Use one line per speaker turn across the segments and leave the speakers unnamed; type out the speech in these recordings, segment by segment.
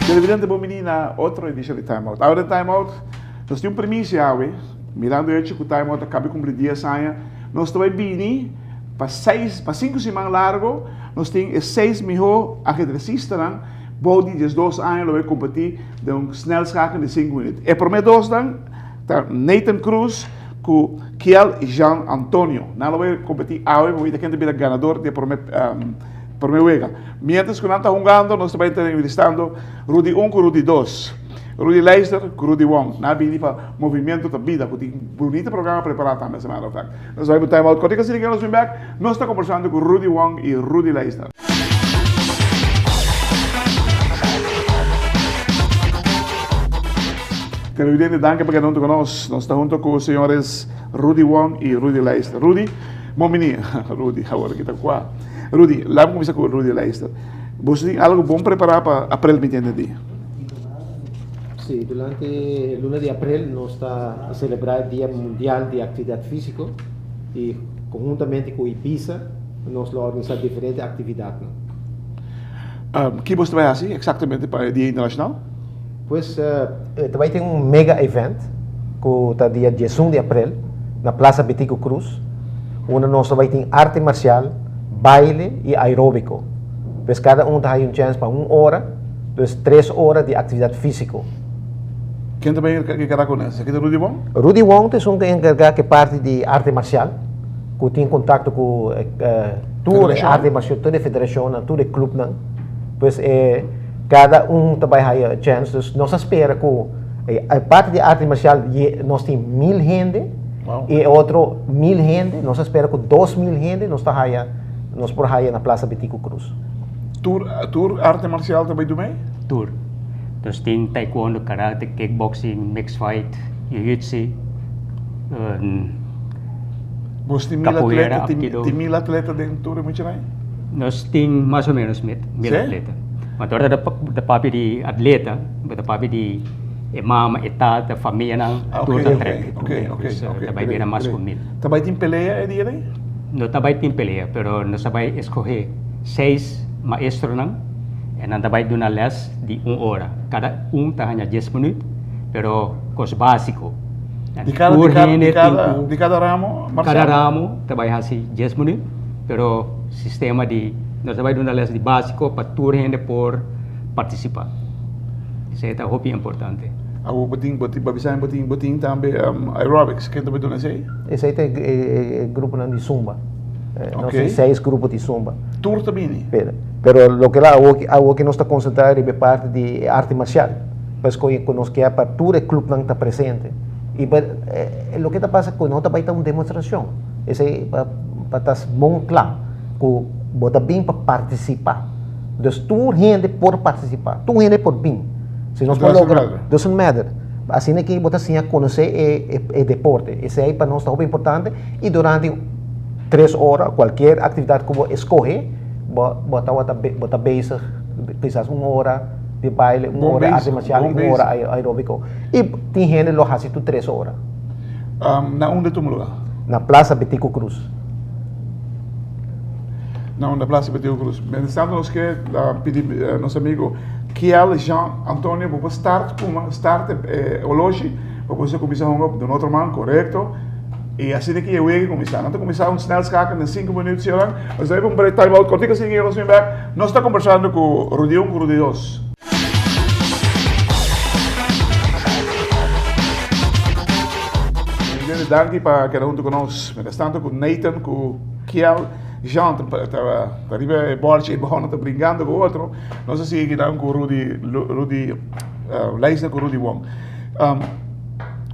Televidente bon bini na otro edicion di Time Out. Awe den Time Out nos tin un primicia awe, mirando e hecho cu Time Out a caba di cumpli dies aña, nos ta bay bini pa seis, pa cinco siman largo, nos tin e seis miho ajedrecistanan bou di diesdos aña lo bay competi den un snelschaken di cinco minuut. E prome dosnan ta Nathan Cruz cu Kiel Jean Antonio. Nan lo bay competi awe pa wita ken ta bira ganador di e prome prome wega. Mientras cu nan ta hungando nos ta bay entrevistando Rudy un cu Rudy dos. Rudy Leijster cu Rudy Wong. Nan a bini pa Movimiento ta Bida cu tin bunita programa prepara tambe as a matter of fact. Nos ta bay pa un time out cortico asina que nos bin bek nos ta conversando cu Rudy Wong y Rudy Leijster. Televidente danki pa keda hunto ku nos. Nos ta hunto ku señores Rudy Wong i Rudy Leijster. Rudy, bon bini. Rudy, awor ki ta kua. Rudy, laat me kuminsa ku Rudy Leijster. Boso tin algo bon prepará pa aprel mi ta entendí.
Sí, durante luna di aprel nos ta selebrá e Dia Mundial di Aktividat Físiko i konhuntamente ku IBISA nos lo organisá diferente aktividatnan.
Ki boso ta bai hasi eksaktamente pa e Dia Internashonal?
Pues ta bai tin un mega event ku ta dia diesun di aprel na Plaza Betico Cruz unda nos ta bai tin arte marcial, baile i aerobico. Pues kada un ta haya un chèns pa un ora, dus tres ora di aktividat físiko.
Ken ta bai enkargá ku esaki? Ta Rudy Wong?
Rudy Wong ta esun ku enkargá ku e parti di arte marcial, ku tin kontakto ku tur e arte marcial, tur e federashonnan, tur e klupnan. Pues e Kada un ta bai haya chèns, dus nos a spera ku e parti di arte marsial nos tin mil hende i e otro mil hende, nos a spera ku 2000 hende nos ta haya, nos por haya na Plaza Betico Cruz.
Tur tur arte marsial ta bai dumei?
Tur. Nos tin taekwondo, karate, kickboxing, mixed fight, jiu-jitsu,
Bos tin mil
capoeira,
atleta, tin,
apkido.
tin mil atleta den tur e muchanan?
Nos tin mas o menos mil
Sí?
atleta. Ma ora ta ta papia di atleta, bo ta papia di e mama, e tata, famianan,
Ah,
tur
ok,
ta
ok,
trek.
ok, ok,
Dus
ok,
ta bai
great,
bira mas
great.
ku mil.
Ta bai tin pelea e dia ei?
No ta bai tin pelea, pero nos ta bai eskohe seis maestronan en nan ta bai duna les di un ora. Kada un ta haña dies minuut, pero kos básiko.
Di kada,
Tur
di kada,
hende
di
tin
kada,
ku
di kada ramo,
kada
marsial?
ramo ta bai hasi dies minuut, pero sistema di nos ta bai duna les di básiko pa tur hende por partisipá. Esei ta hopi importante.
Awor bo tin, bo tin, bo bisa mi bo tin, bo tin tambe aerobics, ken ta bai duna esei?
Esei ta e gruponan di zumba. Nos
Ok.
tin seis grupo di zumba.
Tur ta bini?
Pero, pero loke la awor, awor ke nos ta konsentrá riba e parti di e arte marsial. Pasobra ku nos ke pa tur e klupnan ta presente. I loke ta pasa ku no ta bai ta un demostrashon. Esei pa pa ta bon kla ku bo ta bin pa partisipá. Dus tur hende por partisipá, tur hende por bin. Si nos por logra, doesn't matter. Asina ki bo ta siña konosé e e deporte. Esei pa nos ta hopi importante i durante tres ora kualkier aktividat ku bo eskohe bo bo tabata bo ta bezig kisas un ora di baile, un ora arte marcial i un ora aerobico. I tin hende lo hasi tur tres ora.
Na unda tuma lugar?
Na Plaza Betico Cruz.
Na unda Plaza Betico Cruz. Mientras tanto nos ke pidi nos amigo Kiel Jean Antonio bo por start kuma start e oloshi pa bo sa kuminsa hunga den otro man korekto i asina ki e wega kuminsa. Nan ta kuminsa un snel schakel den sinku minuut si oran. Nos ta bai pa un break time out kortiko asina ki nos bin bek. Nos ta kombersando ku Rudy un ku Rudy dos. Danki pa keda huntu ku nos. Mientras tanto ku Nathan ku Kiel Jean ta riba e bòrchi e bòrnan ta bringando ku otro. Nos a sigui kinan ku Rudy Rudy Leisner ku Rudy Wong.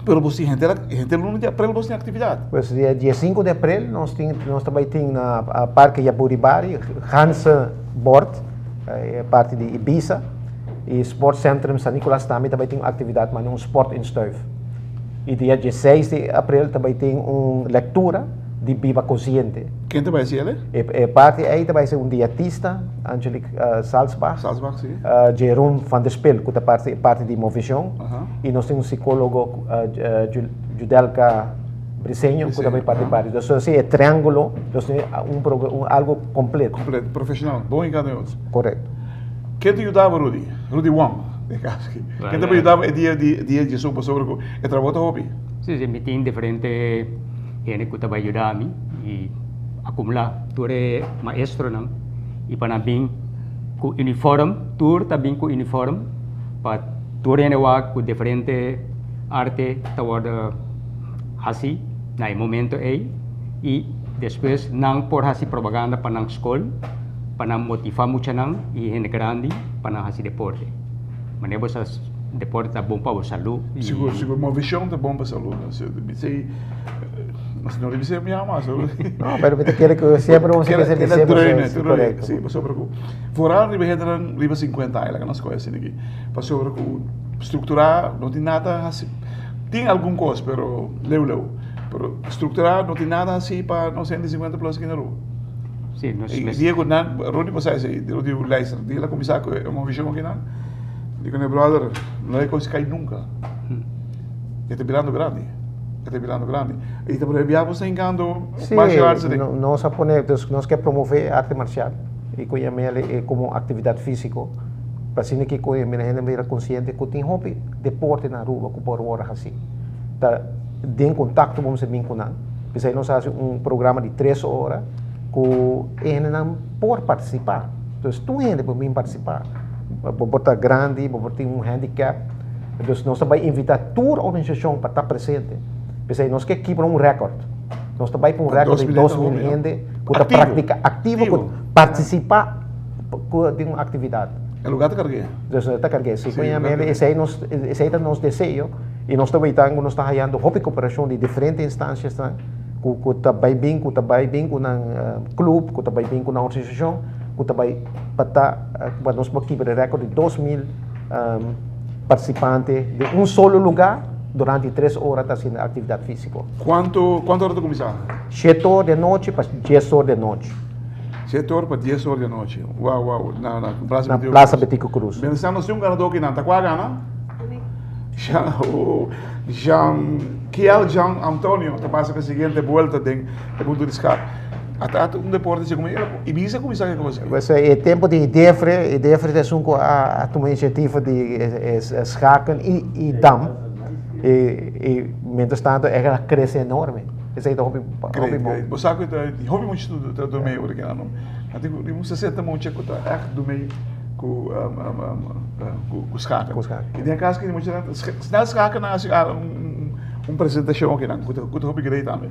Pero bos tin henter henter luna di aprel bos tin aktividat.
Pues dia diesinku di aprel nos tin nos ta bai tin na Parke Yaburibari ganse bòrt e parti di Ibiza i Sportcentrum San Nicolas tambe ta bai tin un aktividat mane un sport in stuif. I dia dieseis di aprel ta bai tin un lektura. di biba konsiente.
Ken ta bai hasi el?
E parti ei ta bai ser un dietista, Angelique Salzbach.
Salzbach, si.
Jeroen van der Spil, ku ta parti parti di Movishon. I nos tin un sikólogo, Judelka Briseño, ku ta bai parti parti. Dus así e triángulo, nos tin un un algo kompleto.
Kompleto, profeshonal, bon i kada otro.
Korekto.
Ken ta yuda bo, Rudy? Rudy Wong, den kaso aki. Ken ta bai yuda bo e dia di dia djesun pasobra ku e trabou ta hopi?
Si, si, mi tin diferente hende ku ta bai yuda mi i akumulá tur e maestronan i pa nan bin ku uniform, tur ta bin ku uniform pa tur hende wak ku diferente arte ta wòrdu hasi na e momento ei i despues nan por hasi propaganda pa nan skol pa nan motivá muchanan i hende grandi pa nan hasi deporte. Manera bo sa deporte ta bon pa bo salú.
Sigur, sigur. Movishon ta bon pa salú. Esei, no riba esei mi ama salú.
No, pero mi ta kere ku siempre bo mester kere
Keda drene, drene. Si, pasobra ku foral riba hendenan riba sinkuenta aña laga nos kohe asina aki. Pasobra ku strukturá no tin nada hasi, tin algun kos pero leu leu. Pero strukturá no tin nada hasi pa nos hende sinkuenta plus aki na Aruba.
Sí, nos
E dia ku nan, Rudy por sa esei, Rudy Leijster, dia el a kuminsá ku e movishon aki nan, di ku ne brother, no e kos kai nunka. E ta birando grandi, e ta birando grandi. I ta por bia bo sta hinkando
Sí,
martial arts aden.
no, nos a pone, dus nos ke promove arte marcial i ku yam'el e komo aktividat físiko, pa asina ki ku e mira hende bira konsiente ku tin hopi deporte na Aruba ku por wòrdu hasí. Ta den kontakto bo mester bin ku nan. P'esei nos a hasi un programa di tres ora ku e hendenan por partisipá. Entonces tur hende por bin partisipá. Bo por ta grandi, bo por tin un handicap. Entonces nos ta bai invitá tur organisashon pa ta presente. P'esei nos ke kibra un rèkòrt. Nos ta bai pa un rèkòrt di 2000 hende ku ta praktiká, aktivo, ku partisipá den un aktividat.
E lugá ta karg'é.
Entonces ta karg'é, si. Esei nos, esei ta nos deseo. I nos ta weitando ku nos ta hayando hopi koperashon di diferente instansiasnan ku ku ta bai bin ku ta bai bin ku nan klup, ku ta bai bin ku nan organisashon, ku ta bai pa ta pa nos por kibra e rèkòrt di 2000 partisipante den un solo lugá durante tres ora ta hasiendo aktividat físiko.
Kuantu kuantu ora ta kuminsá?
Shete or di anochi pa dies or di anochi.
Shete or pa dies or di anochi. Wou wou na na Plaza
Na Plaza Betico Croes.
Mientras nos tin un ganadó akinan, ta kua gana? Jean Kiel Jean Antonio ta pasa pa e siguiente buelta den e punto di skap. Ata ata un deporte si como i bisa kuminsá ke kos aki.
Pues e tempo di Defre, e Defre ta esun ku a tuma inisiativa di e schaken i dam. I mientras tanto e a krese enorme. Esei ta hopi hopi bon.
Bo sa ku ta hopi mucha ta dumei ora kinan no. A tin un 60 mucha ku ta ègt dumei. Ku ku schaken.
Ku schaken.
I den kas ki mucha snel schaken nan hasi un presentashon aki nan ku ta hopi great tambe.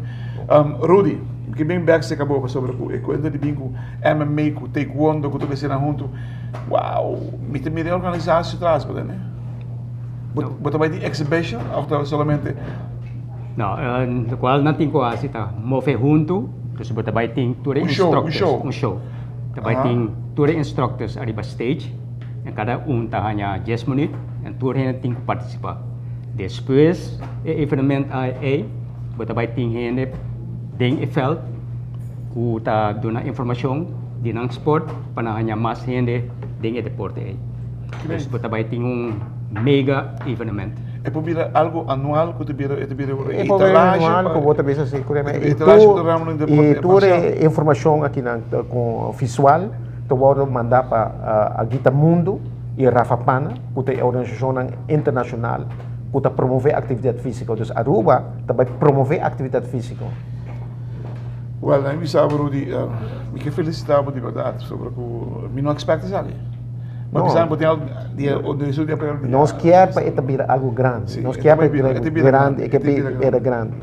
Rudy, mi ke bin bek seka bo pasobra ku e kuenta di bin ku MMA ku taekwondo ku tur eseinan huntu, wow, mi ta mira e organisasio tras bo tende. Bo ta bai di exhibition of ta solamente?
No, lokual nan tin ku hasi ta move huntu, dus bo ta bai tin tur e instructors.
Un show,
un show. Ta bai tin tur e instructors ariba stage en kada un ta haña dies minuut en tur hende tin ku partisipá. Despues e evenement ei bo ta bai tin hende den e veld ku ta duna informashon di nan sport pa nan haña mas hende den e deporte ei. Dus bo ta bai tin un mega evenement.
E por bira algo anual ku ta bira e ta bira
E por bira anual ku bo ta bisa si I tur e informashon akinan ku visual ta wòrdu mandá pa Agita Mundo i Rafa Pana ku ta e organisashonnan internashonal ku ta promové aktividat físiko. Dus Aruba ta bai promové aktividat físiko.
Wèl, nan bisa bo Rudy, mi ke felisitá bo di bèrdat pasobra ku mi no expect esaki.
No. Nos kier pa e ta bira algo grandi. Nos kier pa e bira grandi, e ke bira grandi.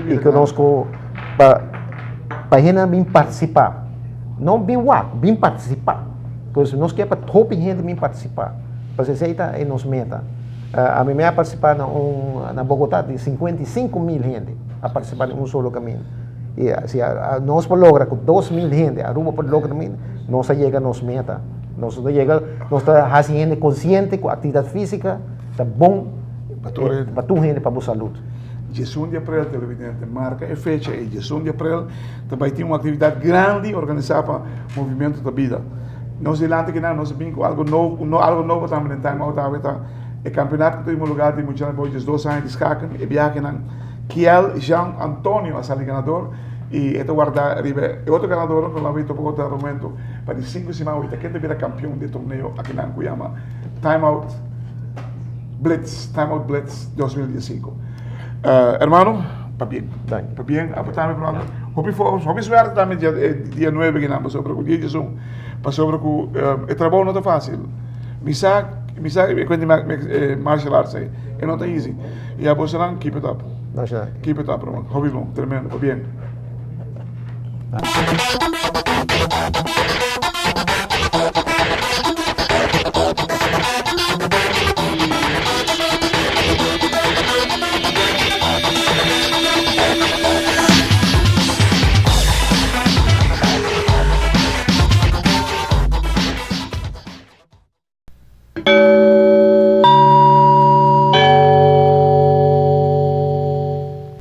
I ku nos ku pa pa hende bin partisipá. No bin wak, bin partisipá. Pues nos kier pa hopi hende bin partisipá. Pasobra esei ta e nos meta. Ami mi a partisipá na un na Bogotá di 55,000 hende a partisipá den un solo kaminda. I si nos por logra ku 2000 hende, Aruba por logra nos a yega nos meta. Nos ta yega, nos ta hasi hende konsiente ku aktividat físika ta bon pa tur hende, pa bo salud.
11 di aprel, televidente, marka e fecha ei, 11 di aprel ta bai tin un aktividat grandi organisá pa Movimiento Ta Bida. Nos dilanti kinan nos a bin ku algu nobo, no algu nobo tambe den Time Out awe ta e kampeonato ku tuvimos lugá di muchanan bou 12 aña di skaken, e biahenan Kiel Jean Antonio a sali ganador i e ta warda riba e otro ganadornan ku lo a bin topa otro momento pa di sinku siman awor ta ken ta bira kampeon di e torneo akinan ku yama Time Out Blitz, Time Out Blitz 2015. Hermano, pabien. Pabien, abo tambe brother. Hopi forsa, hopi suerte tambe dia, dia 9 kinan pasobra ku dia 11 pasobra ku e trabou no ta fácil. Mi sa, mi sa e kuenta di martial arts ei, e no ta easy. I abo esnan keep it up. Keep it up, ruman. Hopi bon, tremendo, pabien.